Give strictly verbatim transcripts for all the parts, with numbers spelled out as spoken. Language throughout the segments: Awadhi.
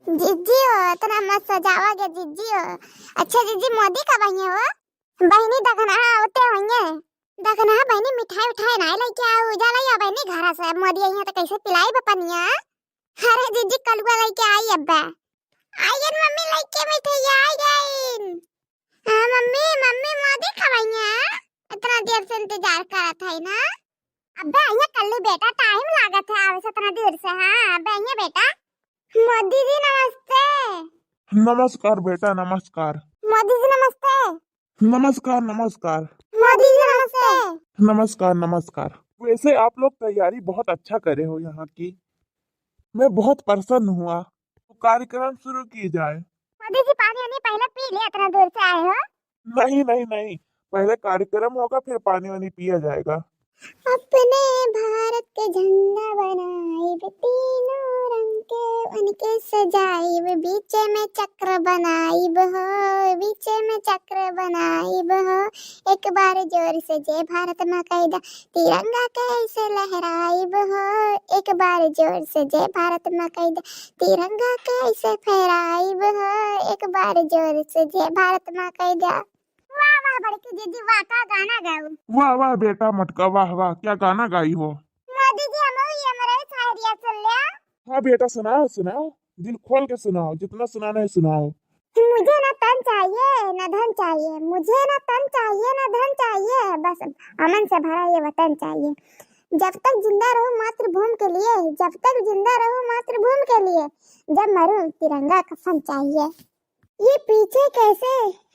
जिज्जी हो, इतना मस्त सजावा गया जिज्जी हो। अच्छा जिज्जी, मोदी कब आइए हो? बहिनी दखना आवते होइए। दखना बहिनी मिठाई उठाई नाई लेके आओ, जा लइया बहिनी घरा से। मोदी आइए तो कैसे पिलाई बा पनिया? अरे जिज्जी कलुआ लेके आई अब्बा। आइए मम्मी लेके मिठाई आई गई। हाँ मम्मी, मम्मी मोदी कब आइए? इतना देर से इंतजार करत है ना। अब्बे आइए कल्लू बेटा, टाइम लागत है आवे से इतना देर से। हाँ अब्बे आइए बेटा। मोदी जी नमस्ते। नमस्कार बेटा, नमस्कार। मोदी जी नमस्ते। नमस्कार, नमस्कार। मोदी जी नमस्ते। नमस्कार, नमस्कार। वैसे आप लोग तैयारी बहुत अच्छा करे हो यहाँ की, मैं बहुत प्रसन्न हुआ। तो कार्यक्रम शुरू की जाए। मोदी जी पानी वानी पहले पी ले, इतना दूर से आए हो। नहीं नहीं नहीं, पहले कार्यक्रम होगा फिर पानी वानी पिया जाएगा। अपने भारत के झंडा बनाइब, तीनों रंग के उनके सजाइब, बीचे में चक्र बनाइब हो, बीचे में चक्र बनाइब हो। एक बार जोर से जय भारत माँ कह दा, तिरंगा के ऐसे लहराइब हो। एक बार जोर से जय भारत माँ कह दा, तिरंगा के ऐसे फहराइब हो। एक बार जोर से जय भारत माँ कह दा। वाह वाह बड़की दीदी वाह, का गाना गाऊ। वाह वाह बेटा मटका, वाह वाह, क्या गाना गाई हो। मोदी जी हम ये हमारे शायरिया सुन लिया। हाँ बेटा सुनाओ सुनाओ, दिल खोल के सुनाओ, जितना सुनाना है सुनाओ। मुझे ना तन चाहिए ना धन चाहिए, मुझे ना तन चाहिए ना धन चाहिए, बस अमन से भरा ये वतन चाहिए। जब तक जिंदा रहूं मातृभूमि के लिए, जब तक जिंदा रहूं मातृभूमि के लिए, जब मरूं तिरंगा कफन चाहिए। ये पीछे कैसे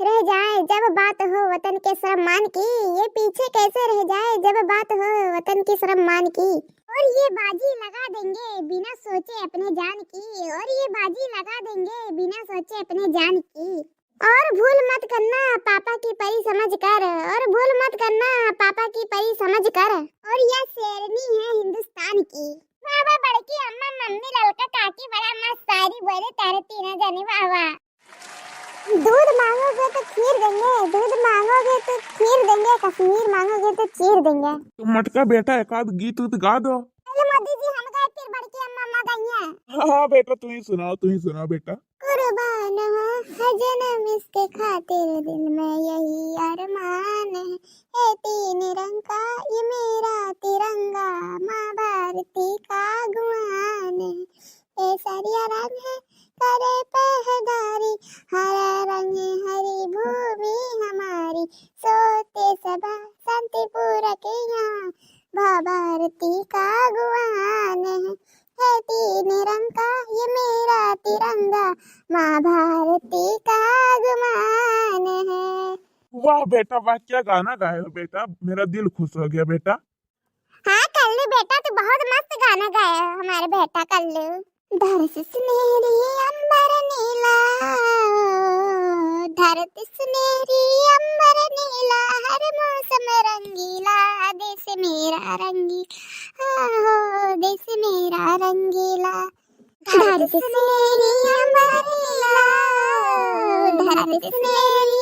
रह जाए जब बात हो वतन के सम्मान की, ये पीछे कैसे रह जाए जब बात हो वतन के सम्मान की। और ये बाजी लगा देंगे बिना सोचे अपने जान की, और ये बाजी लगा देंगे बिना सोचे अपने जान की। और भूल मत करना पापा की परी समझ कर, और भूल मत करना पापा की परी समझ कर। और यह शेरनी है हिंदुस्तान की। वाह वाह बड़की अम्मा, मम्मी, ललका काकी बड़ा मस्त शायरी बोले तारे तीनों जने, वाह वाह। दूध मांगोगे तो खीर देंगे, दूध मांगोगे तो खीर देंगे, कश्मीर मांगोगे तो चीर देंगे। तो मटका बेटा एक आध गीत उत गा दो। अरे मोदी जी हम गाए फिर बड़की अम्मा, अम्मा गाइए। हाँ हाँ बेटा तू ही सुनाओ, तू ही सुनाओ बेटा। कुर्बान हो हर जन्म इसके खातिर, दिल में यही अरमान है, हे तीन रंग का ये मेरा तिरंगा, माँ भारती का गुमान है, केसरिया रंग है करे पहरेदारी, हरा रंग है हरी भूमि हमारी, सोते सदा शांति पूरक यहाँ, माँ भारती का गुमान है, हे तीन रंग का ये मेरा तिरंगा, माँ भारती का गुमान है। वाह बेटा वाह, क्या गाना गाए हो बेटा, मेरा दिल खुश हो गया बेटा। हाँ कल्लू बेटा, तू बहुत मस्त गाना गाया है हमारे बेटा कल्लू। धरती सुनहरी अंबर नीला, धरती सुनहरी अंबर नीला, हर मौसम रंगीला, देश मेरा रंगीला, हो देश मेरा रंगीला। धरती सुनहरी अंबर नीला, धरती सुनहरी